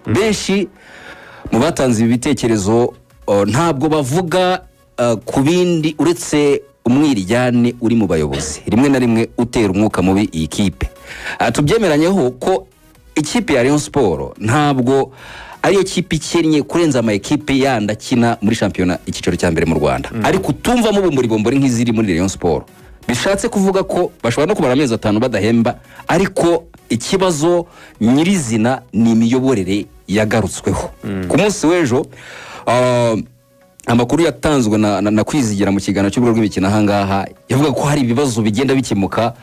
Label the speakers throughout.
Speaker 1: Benshi mu batanze ibi bitekerezo ntabwo bavuga ku bindi uretse umwiryane uri mu bayobozi, rimwe na rimwe utera umwuka mubi iyi kipe. Tubyemeranyeho ko ikipe ya Rayon Sport ntabwo ariyo kipe ikennye kurenza ama ekipe yandi akina muri shampiyona icyiciro cya mbere mu Rwanda, ariko utumvamo bombori nk'iziri muri Rayon Sport. Bishatse kuvuga ko bashobora no kumara amezi 5 badahemba, ariko ikibazo nyirizina ni imiyoborere yagarutsweho. Ku munsi w'ejo amakuru yatanzwe na Kwizigira mu kiganiro cy'urubuga rw'imikino ahangaha, yavuga ko hari ibibazo bigenda bikemuka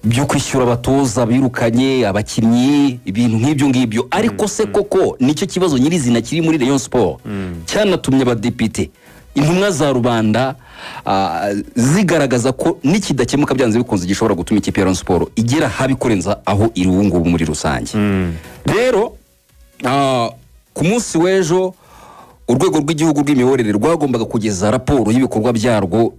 Speaker 1: byo kwishyura abatoza birukanye abakinnyi, ibintu nk'ibyo ngibyo. Ariko se koko nicyo kibazo nyirizina kiri muri Rayon Sport cyanatumye abadepite, intumwa za rubanda, zigaragaza ko nikidakemuka byanze bikunze gishobora gutuma ikipe ya Rayon Sport igera habi kurenza aho iri ubu ngubu muri rusange? Rero ku munsi w'ejo urwego rw'igihugu rw'imiyoborere rwagombaga kugeza raporo y'ibikorwa byarwo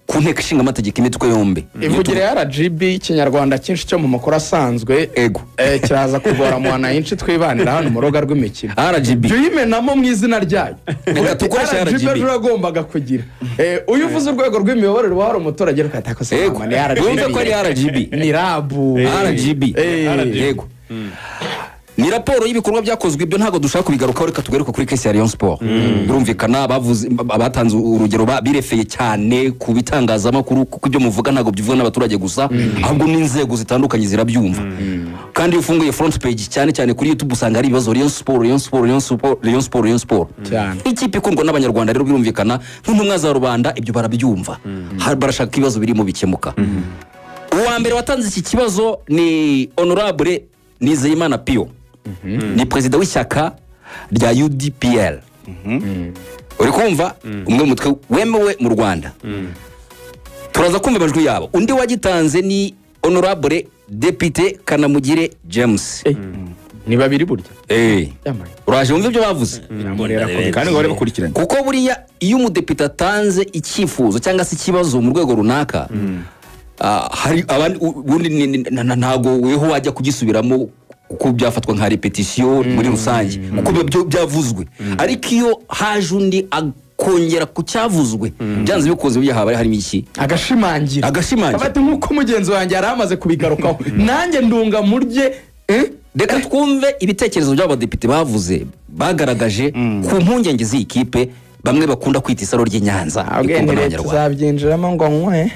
Speaker 1: ku nteko ishinga amategeko imitwe yombi.
Speaker 2: Ivugire ya RGB, Ikinyarwanda cyinshi cyo mu makuru asanzwe.
Speaker 1: Ego.
Speaker 2: Kiraza kugora mu wanayinshi twibanira hano mu rubuga rw'imikino.
Speaker 1: RGB.
Speaker 2: Jya uyimenamo mu izina ryayo.
Speaker 1: Reka dukoreshe
Speaker 2: RGB.
Speaker 1: RGB.
Speaker 2: Ejo uragombaga kugira, uyu uvuze urwego rw'imiyoborere uba hari umuturage rukata ko se
Speaker 1: Ego.
Speaker 2: mama, ni RGB.
Speaker 1: Wumve ko ari RGB.
Speaker 2: Ni rabu.
Speaker 1: RGB. Yego, ni raporo y'ibikorwa byakozwe. Ibyo ntabwo dushaka kubigarukaho, reka tugaruke kuri case ya Rayon Sport. Birumvikana bavuze, abatanze urugero birefeye cyane ku bitangazamakuru, kuko ibyo muvuga ntabwo bivugwa n'abaturage gusa, ahubwo n'inzego zitandukanye zirabyumva. Kandi iyo ufunguye front page, cyane cyane kuri YouTube, usanga hari ibibazo Rayon Sport, Rayon Sport, Rayon Sport, Rayon Sport, Rayon Sport.
Speaker 2: Cyane.
Speaker 1: Ikipe ikundwa n'Abanyarwanda. Rero birumvikana nk'intumwa za rubanda ibyo barabyumva. Barashaka ibibazo birimo bikemuka. Uwa mbere watanze iki kibazo ni Honorable Nizeyimana Pio, ni perezida w'ishyaka rya UDPR. Uri kumva, umwe mu mutwe wemewe mu Rwanda. Turaza kumva amajwi yabo. Undi wagitanze ni Honorable Depite Kanamugire James.
Speaker 2: Ni babiri burya. Yamaye.
Speaker 1: Uraje wumve ibyo bavuze.
Speaker 2: Biramurera ko
Speaker 3: Kandi ngo bari bakurikiranye.
Speaker 1: Kuko buriya iyo umudepite atanze icyifuzo cyangwa se ikibazo mu rwego runaka, hari abandi ubundi ntabwo weho wajya kugisubiramo, kuko byafatwa nka répétition muri rusange, kuko biba byavuzwe. Ariko iyo haje undi akongera ku cyavuzwe, byanze bikunze burya haba harimo iki?
Speaker 2: Agashimangira.
Speaker 1: Agashimangira.
Speaker 2: Afata nk'uko mugenzi wanjye yari amaze kubigarukaho, nanjye ndunga murye.
Speaker 1: Reka twumve ibitekerezo by'abadepite bavuze, bagaragaje ku mpungenge z'iyi kipe bamwe bakunda kwita isaro ry'i Nyanza
Speaker 2: Ntabwo
Speaker 1: ikundwa
Speaker 2: leta
Speaker 1: n'Abanyarwanda.
Speaker 2: izabyinjiramo ngo nywe.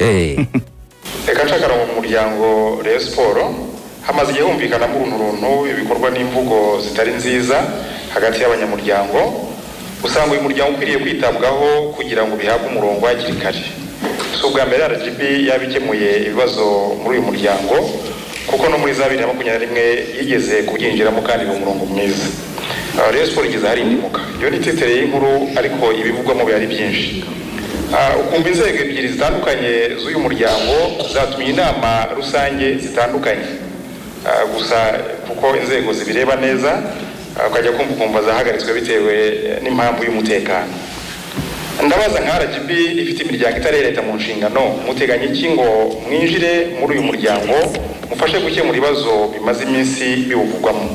Speaker 4: Reka nshakara mu muryango Rayon Sport hamaze igihe humvikanamo urunturuntu, ibikorwa n'imvugo zitari nziza hagati y'abanyamuryango. Usanga uyu muryango ukwiriye kwitabwaho kugira ngo bihabwe umurongo hakiri kare. Si ubwa mbere RGB yaba ikemuye ibibazo muri uyu muryango, kuko no muri za 2021 yigeze kubyinjiramo kandi mu murongo mwiza. Rayon Sport igeze aharindimuka, iyo ni titre y'inkuru, ariko ibivugwamo bihari byinshi. Ukumva inzego ebyiri zitandukanye z'uyu muryango zatumye inama rusange zitandukanye. Gusa kuko inzego zibireba neza, ukajya kumva ukumva zahagaritswe bitewe n'impamvu y'umutekano. Ndabaza nka RGB ifite imiryango itari iya leta mu nshingano, muteganya iki ngo mwinjire muri uyu muryango mufashe gukemura ibibazo bimaze iminsi biwuvugwamo?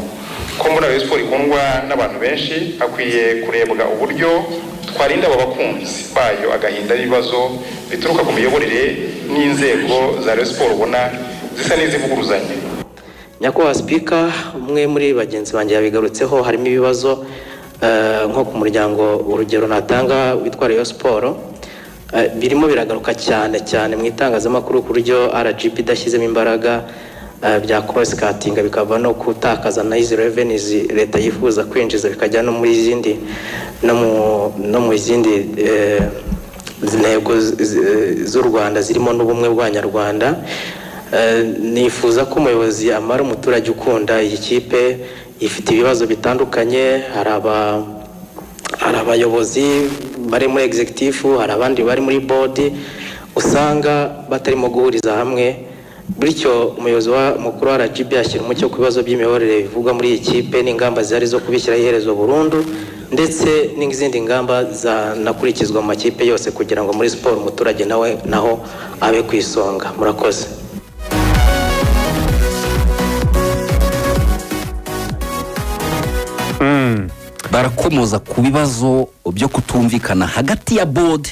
Speaker 4: Ko muri Rayon Sport ikundwa n'abantu benshi, hakwiye kurebwa uburyo twarinda abo bakunzi bayo agahinda n'ibibazo bituruka ku miyoborere n'inzego za Rayon Sport ubona zisa n'izivuguruzanya.
Speaker 5: Nyakubahwa Speaker, umwe muri bagenzi banjye yabigarutseho, harimo ibibazo nko ku muryango, urugero natanga witwa Rayon Sport, birimo biragaruka cyane cyane mu itangazamakuru, ku buryo RGB idashyizemo imbaraga bya cost cutting, bikava no gutakaza na izi revenues leta yifuza kwinjiza, bikajya no muri izindi no mu zindi ntego z'u Rwanda zirimo n'ubumwe bw'Abanyarwanda. Nifuza ko umuyobozi amara umuturage ukunda iyi kipe ifite ibibazo bitandukanye. Hari abayobozi bari muri executive, hari abandi bari muri board, usanga batarimo guhuriza hamwe. Bityo umuyobozi wa mukuru wa RGB ashyira umucyo ku bibazo by'imiyoborere bivugwa muri iyi kipe n'ingamba zihari zo kubishyiraho iherezo burundu, ndetse n'izindi ngamba zanakurikizwa mu makipe yose, kugira ngo muri siporo umuturage nawe naho abe ku isonga. Murakoze.
Speaker 1: Barakomoza ku bibazo byo kutumvikana hagati ya board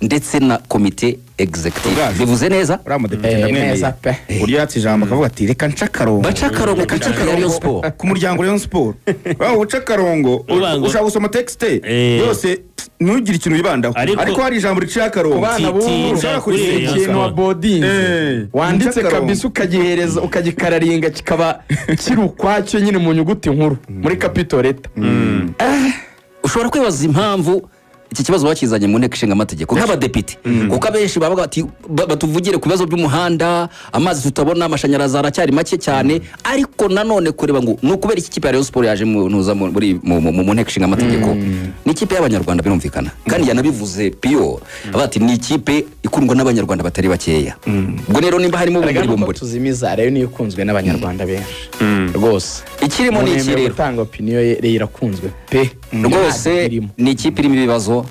Speaker 1: ndetse na komite executive.
Speaker 3: Ubwacu.
Speaker 1: Bivuze neza.
Speaker 3: Uriya mudepite ndamwemeye.
Speaker 2: Neza pe.
Speaker 3: Uburyo yatse ijambo akavuga ati: "Reka nce akarongo."
Speaker 1: Baca akarongo ku ikipe ya Rayon Sport.
Speaker 3: Ku muryango Rayon Sport. Waba uca akarongo,
Speaker 6: Uvuga ngo-
Speaker 3: ushaka gusoma texte yose ntugire ikintu wibandaho, ariko hari ijambo riciye akarongo.
Speaker 2: Ku bana b'ubu
Speaker 6: Titinda
Speaker 3: ushobora
Speaker 6: kuri
Speaker 3: kurisoma.
Speaker 6: Rayon
Speaker 2: ikintu wa
Speaker 6: Sport.
Speaker 2: bodinze wanditse
Speaker 3: nce akarongo.
Speaker 2: kabisa, ukagihereza, ukagikararinga, kikaba kiri ukwacyo nyine mu nyuguti nkuru muri capital letter.
Speaker 1: Ushobora kwibaza impamvu iki kibazo bakizanye mu nteko ishinga amategeko nk'abadepite, kuko abenshi bavuga bati: "Batuvugire ku bibazo by'umuhanda, amazi tutabona, amashanyarazi aracyari make cyane." Ariko nanone kureba ngo ni ukubera iki kipe ya Rayon Sport yaje mu ntuza mu nteko ishinga amategeko. Ni ikipe y'Abanyarwanda, birumvikana, kandi yanabivuze Piyo avuga ati: "Ni ikipe ikundwa n'Abanyarwanda batari bakeya." Ubwo rero nimba harimo
Speaker 2: Erega
Speaker 1: bumburi
Speaker 2: nuko
Speaker 1: bumburi
Speaker 2: tuzimiza, rero niyo ikunzwe n'Abanyarwanda benshi rwose.
Speaker 1: Ikirimo ni
Speaker 2: Umuntu
Speaker 1: iki
Speaker 2: yemerewe
Speaker 1: rero?
Speaker 2: gutanga opinion ye, rero irakunzwe pe.
Speaker 1: Rwose
Speaker 2: Irimo.
Speaker 1: ni ikipe irimo ibibazo,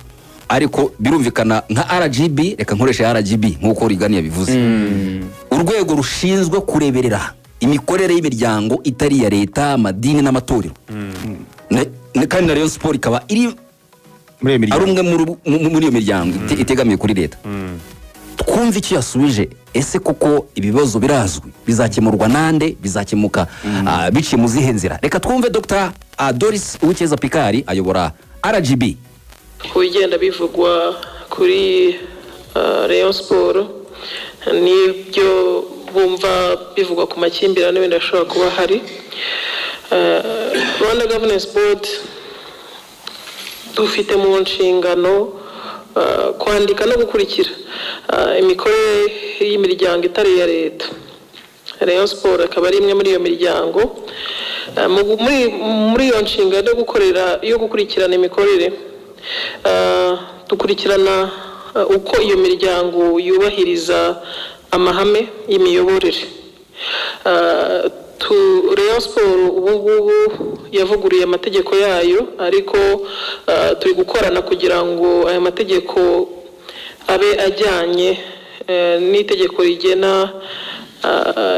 Speaker 1: ariko birumvikana nka RGB, reka nkoreshe RGB nk'uko Rigani yabivuze, urwego rushinzwe kureberera imikorere y'imiryango itari iya leta, amadini n'amatorero. Kandi na Rayon Sport ikaba iri
Speaker 3: muri iyo
Speaker 1: ari
Speaker 3: miryango.
Speaker 1: umwe muri iyo miryango itegamiye kuri leta. Twumve icyo yasubije. Ese koko ibibazo birazwi, bizakemurwa nande, bizakemuka biciye mu zihe nzira? Reka twumve Dr Doris Uwicyeza Picard ayobora RGB.
Speaker 7: Ku bigenda bivugwa kuri Rayon Sport n'ibyo bumva bivugwa ku makimbirane wenda ashobora kuba ahari, Rwanda Governance Board dufite mu nshingano kwandika no gukurikira imikorere y'imiryango itari iya leta, Rayon Sport akaba ari imwe muri iyo miryango. Muri iyo nshingano yo gukorera, yo gukurikirana imikorere, dukurikirana uko iyo miryango yubahiriza amahame y'imiyoborere. Rayon Sport ubu ngubu yavuguruye amategeko yayo, ariko turi gukorana kugira ngo aya mategeko abe ajyanye n'itegeko rigena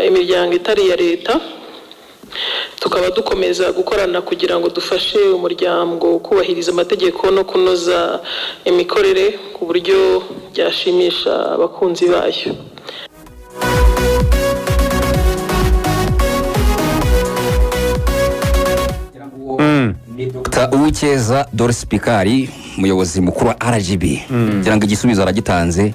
Speaker 7: imiryango itari iya leta. Tukaba dukomeza gukorana kugira ngo dufashe umuryango kubahiriza amategeko no kunoza imikorere ku buryo byashimisha abakunzi bayo.
Speaker 1: Dr Uwicyeza Doris Picard, umuyobozi mukuru wa RGB, kugira ngo igisubizo aragitanze.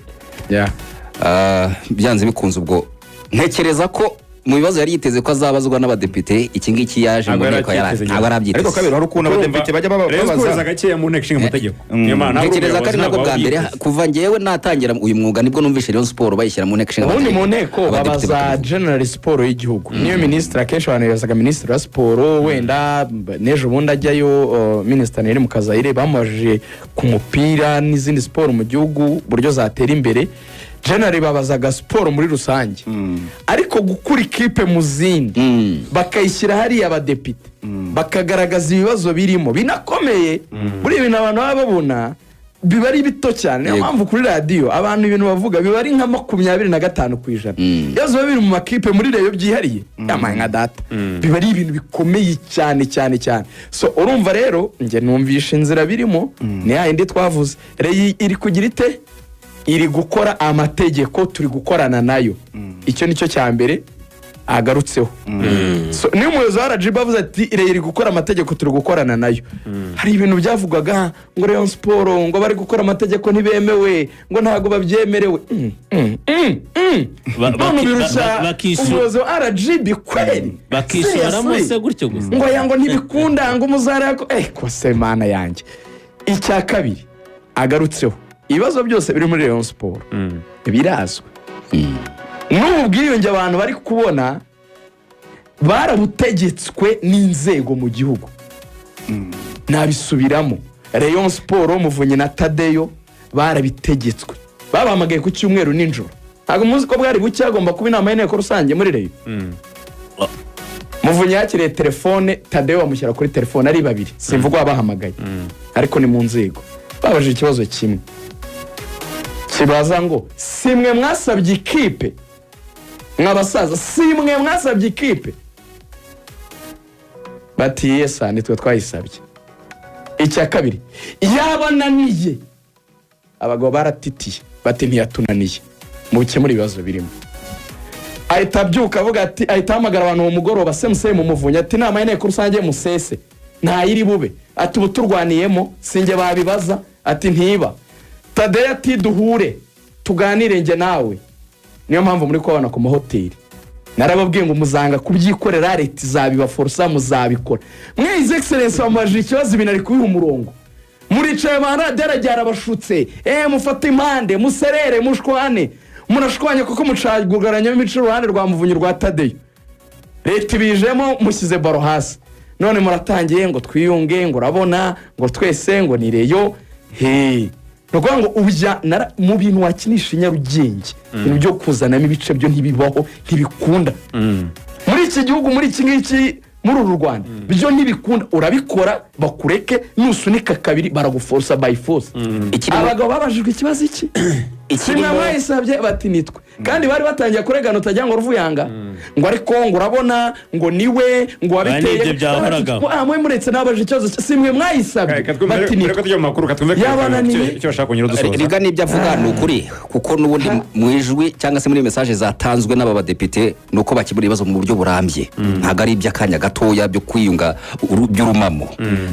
Speaker 1: Byanze bikunze, ubwo ntekereza ko mu bibazo yari yiteze ko azabazwa n'abadepite, iki ngiki yaje mu
Speaker 8: Ntabwo yari
Speaker 1: nteko yari
Speaker 8: acyiteze.
Speaker 1: ntabwo arabyiteze.
Speaker 3: Ariko kabiri hari ukuntu abadepite bajya
Speaker 8: Rayon Sport iza
Speaker 3: babaza
Speaker 8: gakeya mu nteko ishinga amategeko. Niyo mpamvu ntabwo
Speaker 1: Ntekereza ko ari
Speaker 8: umuyobozi
Speaker 1: nabwo
Speaker 8: ntabwo
Speaker 1: bwa mbere
Speaker 8: wabyiteze.
Speaker 1: kuva ngewe natangira uyu mwuga nibwo numvise Rayon Sport bayishyira mu nteko ishinga
Speaker 2: Ubundi mu
Speaker 1: amategeko.
Speaker 2: nteko
Speaker 1: Abadepite
Speaker 2: babaza
Speaker 1: bakabivuga.
Speaker 2: general siporo y'igihugu, niyo minisitiri. Akenshi abantu bibazaga minisitiri wa siporo wenda n'ejo bundi ajyayo, minisitiri Nelly Mukazayire bamubajije ku mupira n'izindi siporo mu gihugu uburyo zatera imbere. General babazaga siporo muri rusange, ariko gukura ikipe mu zindi bakayishyira hariya, abadepite bakagaragaza ibibazo birimo binakomeye, buriya ibintu abantu baba babona biba ari bito cyane. Niyo mpamvu kuri radiyo abantu ibintu bavuga biba ari nka 25%. Ibibazo biba biri mu makipe, muri Rayon byihariye, yamaye nka data, biba ari ibintu bikomeye cyane cyane cyane. So urumva rero njye numvisha inzira birimo ni ya yindi twavuze. Rayon iri kugira ite? Iri gukora amategeko, turi gukorana nayo. Icyo nicyo cya mbere agarutseho. So, niyo umuyobozi wa RGB avuze ati: "Rayon iri gukora amategeko, turi gukorana nayo." Hari ibintu byavugwaga ngo Rayon Sport ngo bari gukora amategeko ntibemewe, ngo ntabwo babyemerewe. None ubirushya umuyobozi wa RGB kweri?
Speaker 6: Bakisubiramo
Speaker 2: Seriously?
Speaker 6: se gutyo gusa?
Speaker 2: Ngo aya ngo ntibikunda, ngo umuzara ko kose mana yanjye. Icya kabiri agarutseho, ibibazo byose biri muri Rayon Sport birazwi. N'ubu bwiyunge abantu bari kubona barabutegetswe n'inzego mu gihugu. Nabisubiramo, Rayon Sport, Muvunyi na Tadeyo barabitegetswe, babahamagaye ku cyumweru nijoro. Ntabwo muzi ko bwari bucye hagomba kuba inama y'inteko rusange muri Rayon. Muvunyi yakiriye telefone, Tadeyo bamushyira kuri telefone ari babiri, simvuga wabahamagaye, ariko ni mu nzego. Babajije ikibazo kimwe kibaza ngo: "Si mwe mwasabye ikipe mwabasaza? Si mwe mwasabye ikipe?" Bati yesa, nitwe twayisabye. Icya kabiri, yabananiye? Abagabo baratitiye, bati ntiyatunaniye, mubikemure ibibazo birimo. Ahita abyuka avuga ati, ahita ahamagara abantu uwo mugoroba, semuseye mu Muvunyi, ati inama y'inteko rusange musese ntayiri bube, ati ubu turwaniyemo sinjye babibaza, ati ntiba. Tadeyo ati duhure tuganire njye nawe. Niyo mpamvu muri kubabona ku mahoteli. Narababwiye ngo muzanga kubyikorera, leta izabibaforosa, muzabikora. Mwe His Excellence bamubajije ikibazo, ibintu ari kubiha umurongo. Muricaye, ba radiyo aragiye arabashutse, mufate impande, muserere, mushwane, murashwanye kuko mucaguranyamo imico, uruhande rwa Muvunyi, rwa Tadeyo. Leta ibijemo, mushyize baro hasi, none muratangiye ngo twiyunge, ngo urabona ngo twese ngo ni Rayon. He, ni ukuvuga ngo ujya mu bintu wakinisha i Nyarugenge, ibintu byo kuzanamo ibice byo ntibibaho, ntibikunda muri iki gihugu, muri iki ngiki, muri uru Rwanda, byo ntibikunda. Urabikora bakureke, nusunika kabiri baraguforosa by force. Abagabo babajijwe ikibazo iki, simwe mwayisabye? Bati nitwe. Kandi bari batangiye kuregana, utagira ngo ruvuyanga ngo ariko ngo urabona ngo niwe ngo wabiteye.
Speaker 6: Nibyo byahoragaho.
Speaker 2: Ah, mwe muretse, nabajije ikibazo, simwe mwayisabye?
Speaker 8: Reka twumve,
Speaker 2: Bati
Speaker 8: reka
Speaker 2: nitwe.
Speaker 8: tujye mu makuru, katwumve
Speaker 2: Yabananiye.
Speaker 8: icyo bashaka kongera dusoza.
Speaker 1: Riga n'ibyo avuga ni ukuri, kuko n'ubundi mu ijwi cyangwa se muri message zatanzwe n'aba badepite ni uko bakemura ibibazo mu buryo burambye, ntabwo ari iby'akanya gatoya byo kwiyunga by'urumamo.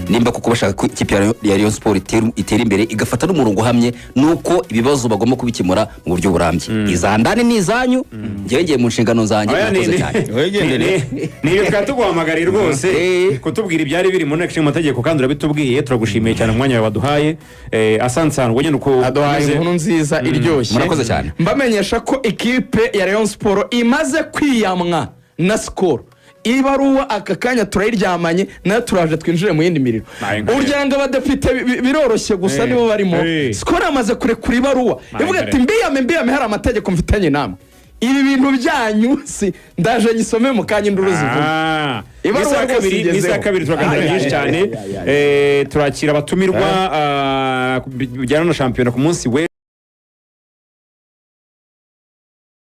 Speaker 1: Nimba kuko bashaka ko ikipe ya Rayon Sport itera imbere, igafata n'umurongo uhamye, nuko ibibazo bagomba kubikemura mu buryo burambye. Izandane ni izanyu, njyewe ngiye mu nshingano zanjye.
Speaker 8: Oya,
Speaker 1: Murakoze cyane.
Speaker 8: Ni ibyo twari tuguhamagariye rwose, kutubwira ibyari biri mu nteko ishinga amategeko, kandi urabitubwiye. Turagushimiye cyane umwanya wawe waduhaye. Asante sana. Ubwo nyine uko
Speaker 2: Aduhaye
Speaker 8: umeze.
Speaker 2: inkuru nziza iryoshye.
Speaker 1: Murakoze cyane.
Speaker 2: Mbamenyesha ko ikipe ya Rayon Sport imaze kwiyamwa na Skol. Ibaruwa aka kanya turayiryamanye nayo, turaje twinjire mu yindi miriro.
Speaker 8: Nayo nkareba.
Speaker 2: Uryango abadepite biroroshye gusa, nibo barimo. Skol amaze kurekura ibaruwa
Speaker 8: Nayo
Speaker 2: ivuga ati
Speaker 8: nkareba.
Speaker 2: mbiyame, mbiyame, hari amategeko mfitanye namwe, ibi bintu byanyu si ndaje nyisome mu kanya, induru zivuga. Ibaruwa
Speaker 8: Mu isaha
Speaker 2: rwose
Speaker 8: kabiri, mu isaha
Speaker 2: igezeho.
Speaker 8: kabiri turaganira byinshi cyane.
Speaker 2: Ay, ay, ay, ay.
Speaker 8: Turakira abatumirwa bijyana na shampiyona ku munsi we.